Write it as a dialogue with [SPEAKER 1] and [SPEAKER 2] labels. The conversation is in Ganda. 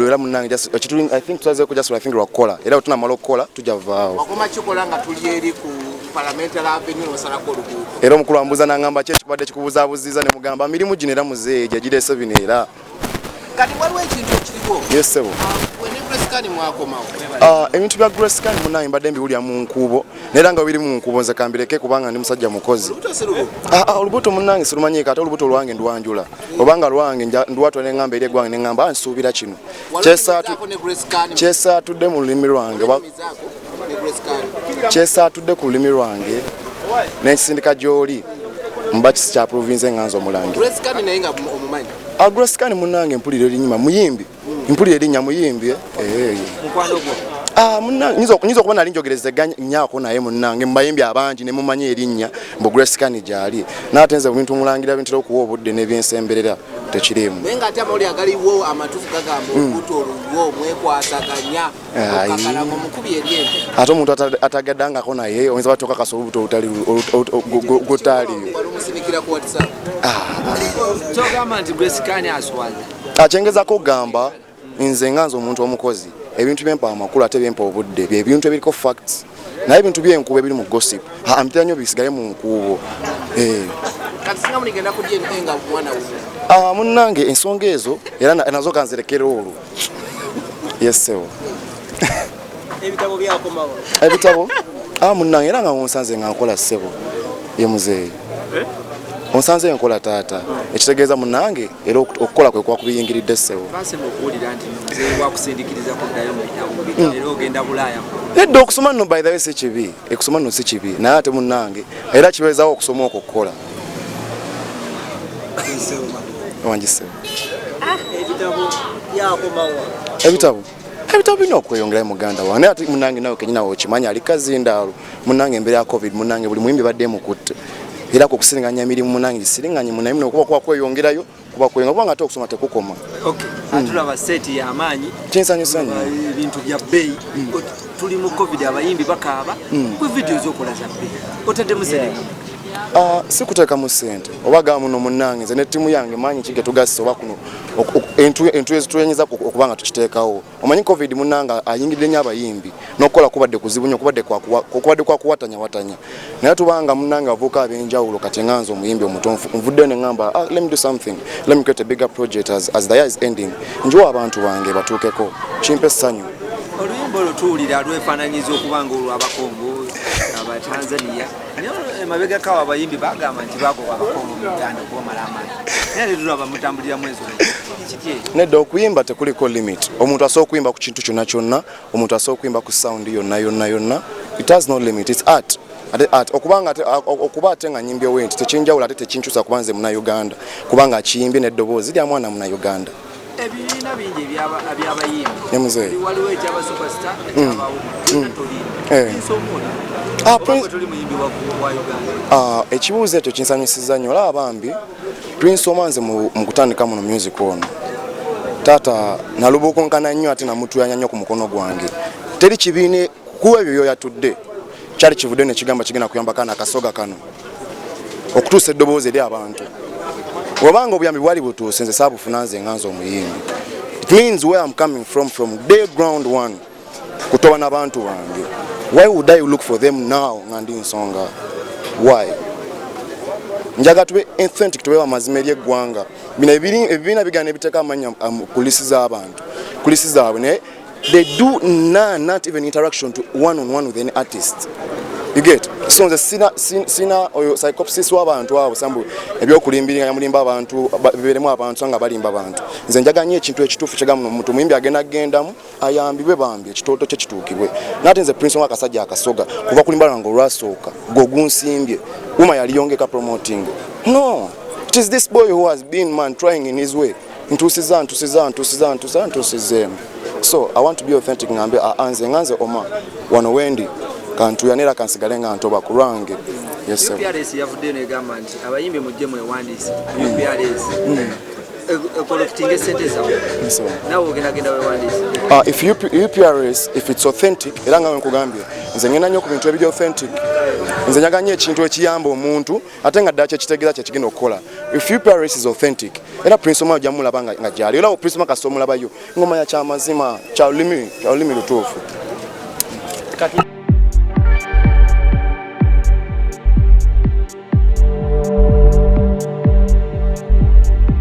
[SPEAKER 1] Oluguudo era munnange I think tulazeeko just, I think, lwakukola, era bwe tunamala okukola tujja vaawo.
[SPEAKER 2] Wakoma kikola nga tuli eri ku Parliamentary Avenue, nosalako oluguudo.
[SPEAKER 1] Era omukulu ambuuza n'angamba, ki ekibadde kikubuzaabuzizza? Ne mugamba mirimu gino era muzeeyi gye gireese bino era.
[SPEAKER 2] Kati waliwo ekintu ekiriwo.
[SPEAKER 1] Yes, ssebo.
[SPEAKER 2] Gwe ne Grace Khan mwakomawo?
[SPEAKER 1] Ah, ebintu bya Grace Khan, munnange, mbadde mbiwulira mu nkuubo, naye era nga biri mu nkuubo nze kambireke kubanga ndi musajja mukozi.
[SPEAKER 2] Olubuto si lulwo?
[SPEAKER 1] Ah, ah, olubuto munnange sirumanyiiko, ate olubuto lwange ndwanjula obanga lwange ndwatula neŋŋamba eri eggwange neŋŋamba, ah, nsuubira kino.
[SPEAKER 2] Walumizaako ne Grace Khan?
[SPEAKER 1] Kyesaatudde mu lulimi lwange
[SPEAKER 2] Walumizaako ne Grace Khan?
[SPEAKER 1] Kyesaatudde ku lulimi lwange n'ekisindika gy'oli mba kisi kya province nga nze omulangira.
[SPEAKER 2] Grace Khan naye nga omumanyi?
[SPEAKER 1] Ah, Grace Khan munnange mpulira erinnya muyimbi, mpulira erinnya muyimbi, eh. Eh.
[SPEAKER 3] Mukwano gwo?
[SPEAKER 1] Ah, munnange nyinza okuba nali njogerezega nyaako naye munnange mu bayimbi abangi ne mumanyi erinnya mbu Grace Khan gyali, naye ate nze bintu mulangira bintera okuwa obudde n'ebyensemberera tekiriimu.
[SPEAKER 2] Naye ng'ate amawulire agaliwo amatuufu gagamba olubuto olulwo mwekwasaganya.
[SPEAKER 1] Ayi.
[SPEAKER 2] Okakalanga omukubi eri ente.
[SPEAKER 1] Ate omuntu atagaddangako naye oyinza batya okakasa olubuto olutali gutaaliyo?
[SPEAKER 2] Walumusinikira ku WhatsApp.
[SPEAKER 3] Kyogamba nti Grace Khan aswaza?
[SPEAKER 1] Akyengezako okugamba nze nga nze omuntu omukozi, ebintu byempa amakulu ate byempa obudde byebintu ebiriko facts, naye ebintu byenkuubo ebiri mu gossip, ah, mpitira nnyo bisigale mu nkuubo. Eh.
[SPEAKER 2] Kati singa muligenda ku DNA nga mwana wuwo?
[SPEAKER 1] Ah, munnange, ensonga ezo era nazo kanzirekere olwo. Yes, ssebo.
[SPEAKER 4] Ebitabo byakomawo?
[SPEAKER 1] Ebitabo, ah, munnange, era nga onsanze nga nkola, ssebo, ye muzeeyi onsanze nkola taata, ekitegeeza munnange era okukola kwe kwakubiyingiridde, ssebo.
[SPEAKER 3] Basemba okuwulira nti muzeeyi wakusindikiriza kuddayo mu bitabo era ogenda Bulaaya.
[SPEAKER 1] Nedda, okusoma nno, by the way, si kibi. Okusoma nno si kibi, naye ate munnange era kibeezawo okusoma okwo okukola. Wangi, ssebo.
[SPEAKER 4] Ebitabo byakomawo?
[SPEAKER 1] Ebitabo birina okweyongerayo, muganda wange, naye ate munange nawe kenyina okimanyi ali kazindaalo munange, embeera ya COVID munange, buli muyimbi badde emukutte era kwe kusiringanya emirimu munange gisiriganye munaye muno kuba kuba kweyongerayo kuba kweyongera kubanga ate okusoma tekukoma.
[SPEAKER 3] Okay, atulaba set y'amaanyi.
[SPEAKER 1] Kinsanyusa nnyo.
[SPEAKER 3] Ebintu bya bbeeyi. Tuli mu COVID, abayimbi bakaaba ku video zokola za bbeeyi, otaddemu sente?
[SPEAKER 1] Ah, si kuteekamu ssente oba ga muno munnange, nze ne ttiimu yange maanyi ki getugasse oba kuno entu ezituyenyeza okuba nga tukiteekawo. Omanyi COVID munnange ayingidde nnyo abayimbi n'okukola kubadde kuzibu nnyo, kubadde kwa kuwatanyawatanya, naye tubanga munnange abavubuka ab'enjawulo. Kati nga nze omuyimbi omuto nvuddeyo ne ŋŋamba, ah, let me do something, let me create a bigger project as the year is ending, njiwa abantu bange batuukeko, kimpa essanyu.
[SPEAKER 3] Oluyimba olwo tuwulira lwefaananyiza okuba nga olw'Abakongo, Abatanzania, naye emabegako awo abayimbi bagamba nti bagoba Abakongo mu Uganda okubamala amaanyi, naye ate tulaba mutambuliramu ensobi. Kiki ekyo?
[SPEAKER 1] Nedda, okuyimba tekuliko limit. Omuntu asobola okuyimba ku kintu kyonna kyonna, omuntu asobola okuyimba ku sound yonna yonna yonna. It has no limit, it's art. Ate art okubanga ate okuba ate nga nyimbyewo nti tekinjawulo ate tekinkyusa kuba nze Munnayuganda, kubanga akiyimbye n'eddoboozi lya mwana Munnayuganda.
[SPEAKER 3] Ebibiina bingi ebyabayimbi.
[SPEAKER 1] Ne muzeeyi.
[SPEAKER 3] Waliwo ekyaba Superstar, ekyabawuma, byonna
[SPEAKER 1] Eh.
[SPEAKER 3] tolimu.
[SPEAKER 1] Ah,
[SPEAKER 3] oba gwe toli muyimbi wa Uganda?
[SPEAKER 1] Ah, ekibuuzo ekyo kinsanyusiza nnyo. Olaba bambi Prince Omar, nze mu kutandika muno music ono taata nalubukunkana nnyo ate namutuyanya nnyo ku mukono gwange. Teri kibiina kuwa ebyo byoyatudde kyali kivudde nekigamba kigenda kuyamba kaana akasoga kano okutuusa eddoboozi eri abantu, wabanga obuyambi bwali butuuse nze saabufuna nze nga nze omuyimbi. It means where I'm coming from day ground one kutoba n'abantu bange. Why would I look for them now nga ndi nsonga? Why? Njagala tube authentic, tube bamazima eri eggwanga. Bino ebibiina bigana ebiteeka amannya ku lisi z'abantu, ku lisi zaabwe, naye they do not even interaction to one on one with any artist, you get? So nze sina oyo psychopsis w'abantu abo sambu ebyokulimbirira mulimba abantu bibeeremu abantu nga balimba abantu. Nze njagala nnyo ekintu ekituufu kyegamu omuntu muyimbi agenda gendamu ayambibwe bambi ekitooto kye kituukibwe. Naate nze Prince wa akasajja akasoga kuva kulimba lwange olwasooka gwe ogunsimbye uma yaliyongeka promoting. No, it is this boy who has been, man, trying in his way. Ntuusiza, ntuusiza, ntuusiza, ntuusiza, ntuusiza eno. So I want to be authentic, ngambe, ah, nze nga nze Oma wano wendi kantuya neera kansigale nga ntoba ku lwange. Yes, sir.
[SPEAKER 3] UPRS yavuddeyo negamba nti abayimbi mujje mwewandiise UPRS. Ecollectinga esente zawe, nawe ogendagenda wewandiise?
[SPEAKER 1] If UP, UPRS, if it's authentic, era nga nkugambye, nze ngenda nnyo ku bintu ebiri authentic. Nze njaga nnyo ekintu ekiyamba omuntu, ate nga ddala kyekitegeeza kyekigenda okukola. If UPRS is authentic, era Prince Omar ojja mulaba nga gyali. Era Prince Omar kasita omulabayo, ng'omanya kyamazima, kya lulimi lutuufu.
[SPEAKER 4] Kati.